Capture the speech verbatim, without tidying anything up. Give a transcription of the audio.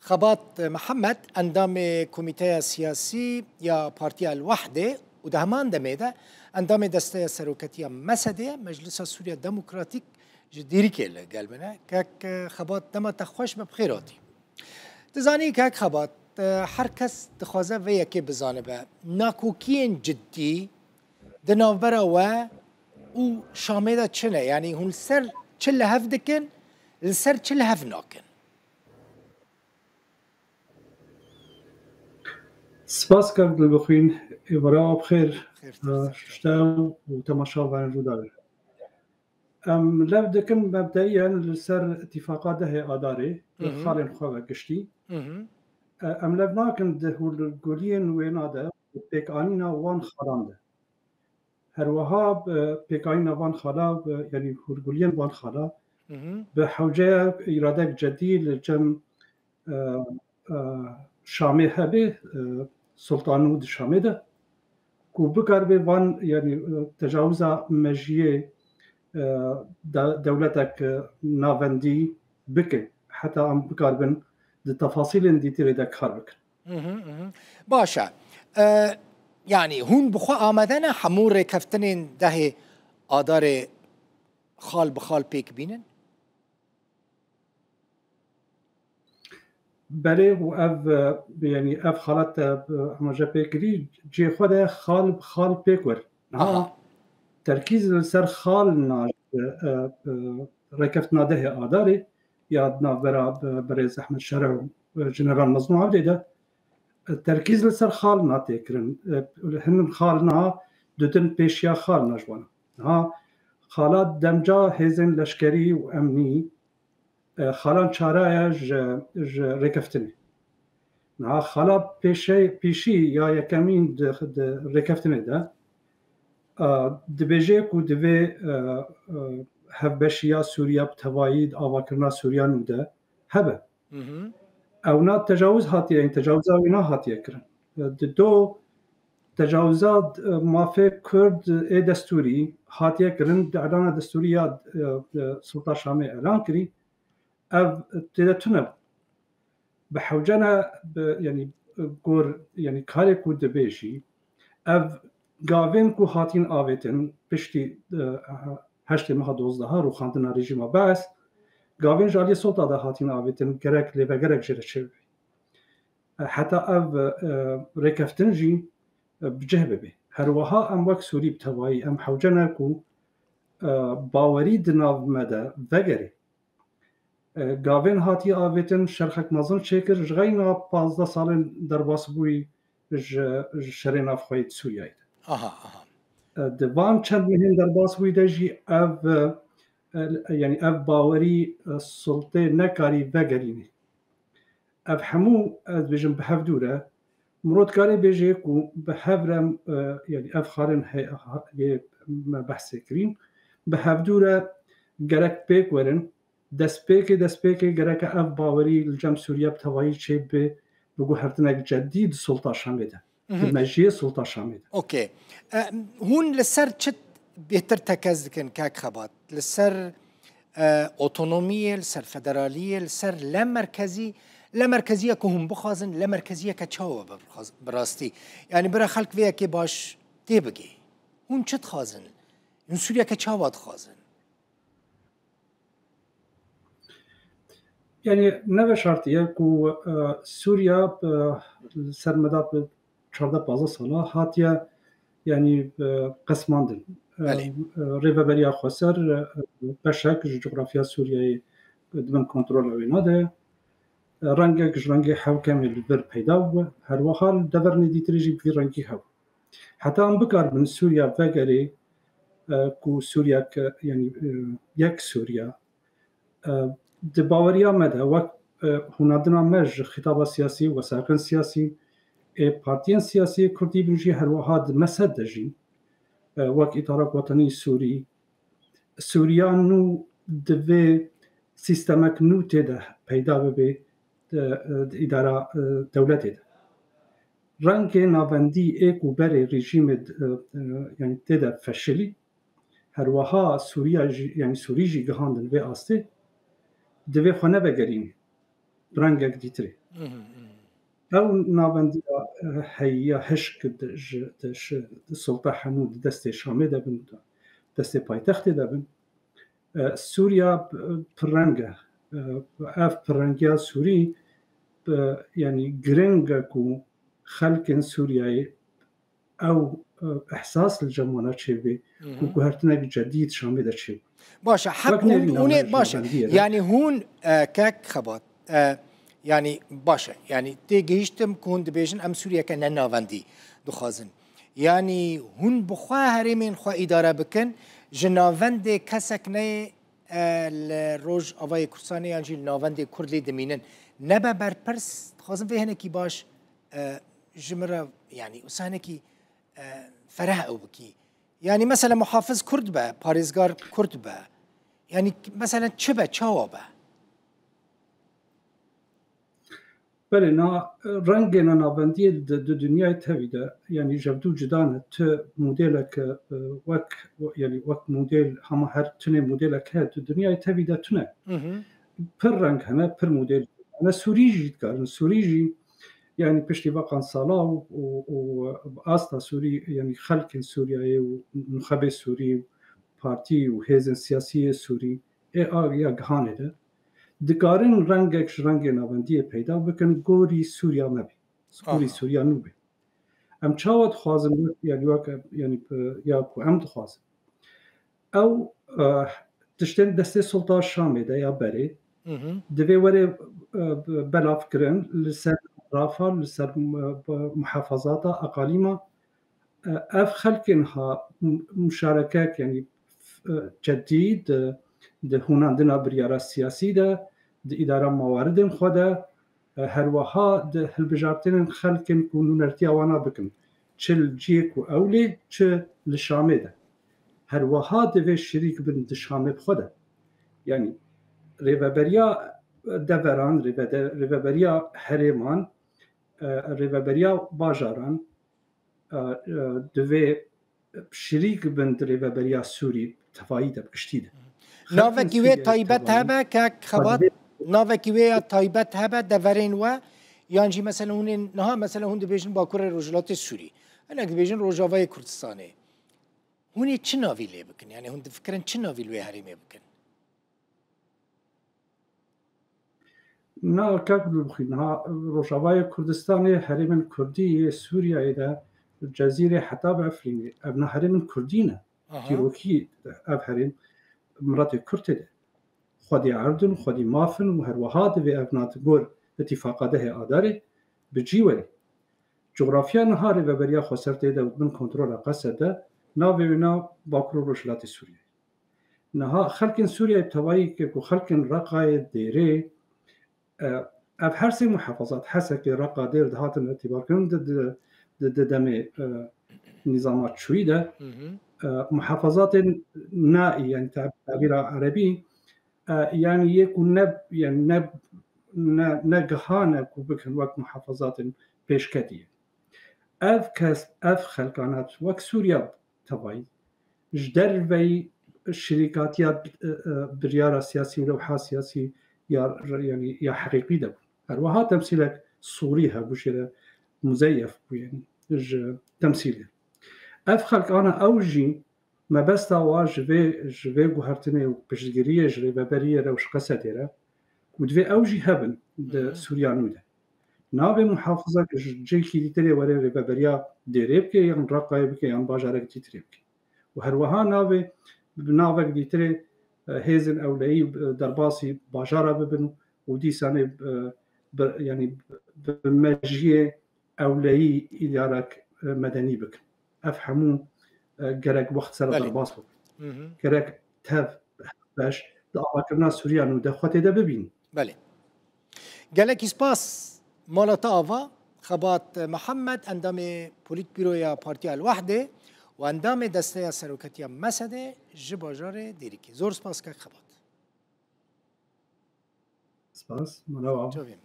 Xebat Mihemed, endamê Komîteya Siyasî ya Partiya El Wehdê û di heman demê de endamê Desteya Seroketiya mesedê ye, Meclisa Sûriya Demokratîk ji Dîrikê li gel min e. Kek Xebat, dema te xweş be, bi xêr hatî. Dizanî kek Xebat, her kes dixwaze vê yekê bizanibe. Nakokiyên ciddî di navbera we û Şamê de çi ne? Yanî hûn li ser çi li hev dikin, li ser çi li hev nakin? Spas kak Dilbixwîn, êvara we bi xêr, Xêr, e, xêr. Ji te û temaşevanên Rûdawê. Em lev dikin mebdeyiyen li ser îtîfaqa dehê Adarê, Hı hı. xalên xwe ve giştî. Hı hı. E, em lev nakin di hûrguliyên wêna de, pêkanîna wan xalan de. Her wiha, e, pêkanîna van xala, e, yanî hûrguliyên van xala, Hı hı. bi hewceya îradek cedî li cem, e, e, Şamê hebe, e, Sultanû di Şamê de, ku bikaribe van, yanî, e, tecawiza mejiyê, e, de-, dewletek, e, navendî bike, heta em bikaribin di tefasîlên dîtirê de kar bikin. Hı hı, hı hı. Baş e. E, yanî hûn bi xwe amade ne hemû rêkeftinên dehê Adarê xal bi xal pêk bînin? Belê û ev, e, yanî ev xalet te, e, amaje pê kirî, cihê xwe de xal bi xal pêk werin. Niha Aha. terkîz li ser xal na, e, e, rêkeftina dehê Adarê ya di navbera, e, birêz Ehmed Şere û, e, Jeneral Mezlûm Evdê de, e, terkîz li ser xal na tê kirin. E, hin xal na, didin pêşiya xal na ji wan. Niha xala demca hêzên leşkerî û emnî, e, xalan çara ye ji, ji rêkeftinê. Niha xala pêşe-, pêşî ya yekemîn di, di rêkeftinê de, e, dibêje ku divê, e, e, hevbeşiya Sûriya bi tevayî di avakirina Sûriya nû de hebe. Hı hı. Ewna tecawiz hatiye, yanî tecawiza wîna hatiye kirin. E, di do tecawiza, e, mafê Kurd ê destûrî hatiye kirin, di elana destûrî ya, e, e, Sultan Şamê elan kirî. Ev tê de tune bû. Bi hewce ne, bi, yanî, gor, yanî karê ku dibêjî, ev gavên ku hatin avêtin piştî, e, heştê meha dozdeha rûxandina rejîma Bees, gavên ji aliyê Sultan de hatin avêtin, gerek lêvegerek jê re çêbibe. E, heta ev, e, rêkeftin jî, e, bi cih bibe. Her wiha em wek Sûrî bi tevayî em hewce ne ku, e, bawerî di nav me de vegerê. E, gavên hatiye avêtin, şerxek mezin çêkir, ji xeyna pazdeh salên derbasbûyî ji, ji şerê navxweyî di Sûriyeyê de. Aha, aha. E, di van çend mehên derbasbûyî de jî ev, e, yanî ev bawerî, e, sultê nekarî vegerînî. Ev hemû, ez dibêjim, bi hev dûr e. Mirov dikarê bêje ku bi hev re, e, yanî ev xalên he-, ha-, yê me behsê kirîn, bi hev dûr e, gerek pêk werin. Destpêkê, destpêkê gereke ev bawerî li cem Sûriye bi tevayî çêbibe, bi guhertinek cedî di Sultan Şamê de, di Mhm. mejiyê Sultan Şamê de. Okey. E, hûn li ser çi bêhtir tekez dikin, kak Xebat? Li ser, e, otonomiyê, li ser federaliyê, li ser lemerkezî, lemerkeziya ku hûn bixwazin, lemerkeziyeke çawa be bi rastî? Yanî bira xelk vê yekê baş tê bigê. Hûn çi dixwazin? Hûn Sûriyeke çawa dixwazin? Yanî ne veşartî ye ku, e, Sûriya, e, li ser meda bi çardeh pazdeh sala hatiye, yanî, e, qesmandin. E, Belê. e, Rêveberiya Xweser, e, beşek ji cografya Sûriyeyê di bin kontrola wêna de ye. E, rengek ji rengê hewkemê li vir peyda bû. Her wiha li devernê dîtirê jî bi vî rengî hebû. Heta em bikaribin Sûriya vegerê, e, ku Sûriyek, yanî, e, yek Sûriya, e, di baweriya me de wek, e, hûnandina me ji xîtaba siyasî, wesaqên siyasî, ê partiyên siyasî kurdî bin jî her wiha di mesed de jî, e, wek Îtihada Wetenî Sûrî, Sûriya nû divê sîstemek nû tê de peyda bibe di, di îdara, e, dewletê de. Rengê navendî ê ku berê rejîmê, e, e, yanî tê de feşilî, her wiha Sûriya jî, yanî Sûrî jî gihandin vê astê, divê xwe nevegerîne. bi rengek dîtirê. Ew navendiya, e, heyiya hişk di, ji, di, ji, di sulta hemû di destê Şamê de bin, di destê paytextê de bin. E, Sûriya, e, pirreng e. E, ev pirrengiya Sûrî, e, yanî giring e ku xelkên Sûriyeyê ew, e, ihsas li cem wana çêbê ku guhertinek cedî di Şamê de çêbû. Baş e, heb Wek hûn, nêrîna hûn ê, baş e. Navendiyê de. Yanî hûn, e, kek Xebat, e, yanî baş e. Yanî tê gihîştim ku hûn dibêjin em Sûriyeke ne navendî dixwazin. Yanî hûn bi xwe herêmên xwe îdare bikin, ji navendê kesek neyê, e, li Rojavayê Kurdistanê yan jî li navendê Kurd lê dimînin. Nebe berpirs, dixwazim vê hinekî baş, e, ji min re, yanî wisa hinekî, e, fereh ew bikî. Yanî mesela muhafiz Kurd be, parêzgar Kurd be. Yanî mesela çi be, çawa be? Belê, na, rengê na navendiyê di, di dinyayê tevî de, yanî ji hev du cuda ne. Tu modêleke, e, wek, yanî wek modêl, hema her tune modêlek heye, di dinyayê tevî de tune. Pir reng hene, pir modêl hene. Sûrî jî dikarin. Sûrî jî, yanî piştî veqan sala û, û, û asta Sûrî, yanî xelkên Sûriyeyê û nuxebê Sûrî û partî û hêzên siyasî yê Sûrî ê a ya gihanê de dikarin rengek ji rengê navendiyê peyda bikin, gorî Sûriya me bî. Gorî Aha. Sûriya nû bî. Em çawa dixwazin, yanî wek, yanî, e, ya ku em dixwazin. Ew, e, tiştên destê Sultan Şamê de ya berê, Hı hı. divê were, e, belav kirin li ser rafa, li ser, e, muhafazata, aqalîma, e, ev xelkên ha m-, muşarekek, yanî, e, cedî di, di hûnandina biryara siyasî de, di îdara mawaridên xwe de, e, herweha di hilbijartinên xelkên ku nûnertiya wana bikin, çi li ciyê ku ew lê, çi li Şamê de. Herweha divê şirîk bin di Şamê bi xwe de. Yanî rêveberiya deveran, rêvede-, rêveberiya herêman, e, rêveberiya bajaran, e, e, divê şirîk bin di rêveberiya Sûrî tevayî de, bi giştî de. Navekî wê taybet hebe, kek Xebat, navekî wê ya taybet hebe deverên we, yan jî mesela hûn ê niha, mesela hûn dibêjin Bakurê Rojhilatê Sûrî, hinek dibêjin Rojavayê Kurdistanê. Hûn ê çi navî lê bikin? Yanî hûn difikirin çi navî li wê herêmê bikin? Na, kak Dilbixwîn, niha Rojavayê Kurdistanê, herêmên Kurdî yê Sûriyeyê de, Cezîrê heta bi Efrînê, ev na herêmên Kurdî ne. Aha. Dîrokî ev herêm miletê Kurd tê de. Xwedî erd in, xwedî maf in û herweha divê ev na di gor îtîfaqa dehê Adarê bi cî were. Coğrafya niha rêveberiya xweser tê de û bin kontrola Qesed de, navê wê na Bakur û Rojhilatê Sûriyeyê. Niha xelkên Sûriyeyê bi tevayî ke ku xelkên Reqayê, Dêrê, e, ev her sê muhafazat, Hesekê, Reqa, Dêr dihatin îtibarkirin di, di, di, di demê, e, nîzama çûyî de, Hı hı. e, muhafazatên naî, yanî tab-, tabîra erebî, e, yanî yê ku ne, yanî ne, ne, ne gihan e ku bikin wek muhafazatên pêşketiyê. Ev kes, ev xelkana wek Sûriya tevayî ji derveyî şirîkatiya, e, e, biryara siyasî û lewha siyasî ya, yanî ya heqîqî de bû. Her wiha temsîlek sûrî hebû jê re, muzeyef bû, yanî ji temsîlê. Ev xelk ana ew jî mebesta wa ji vê, ji vê guhertinê û piştgiriyê ji rêveberiyê re û ji Qesedê re, ku divê ew jî hebin di Hı hı. Sûriya nû de. Navê muhafizek ji cihekî dîtirê were rêveberiya Dêrê bike, yan Reqayê bike, yan bajarek dîtirê bike. Û her wiha navê, bi navek dîtirê, e, hêzên ewleyî, e, derbasî bajara bibin û dîsanê, e, bi, yanî bi mejiyê ewleyî îdarek, e, medenî bikin. Ev hemû, e, gerek wext ser Belê. Derbas bibin. Hı hı. Gerek tev beş di avakirina Sûriya nû de xwe tê de bibînin. Belê. Gelekî spas mala te ava, Xebat Mihemed, endamê Polîtbîroya Partiya El Wehdê û endamê Desteya Seroketiya Mesedê ji bajarê Dêrikê. Zor spas kek Xebat. Spas, mala ava. Çavên.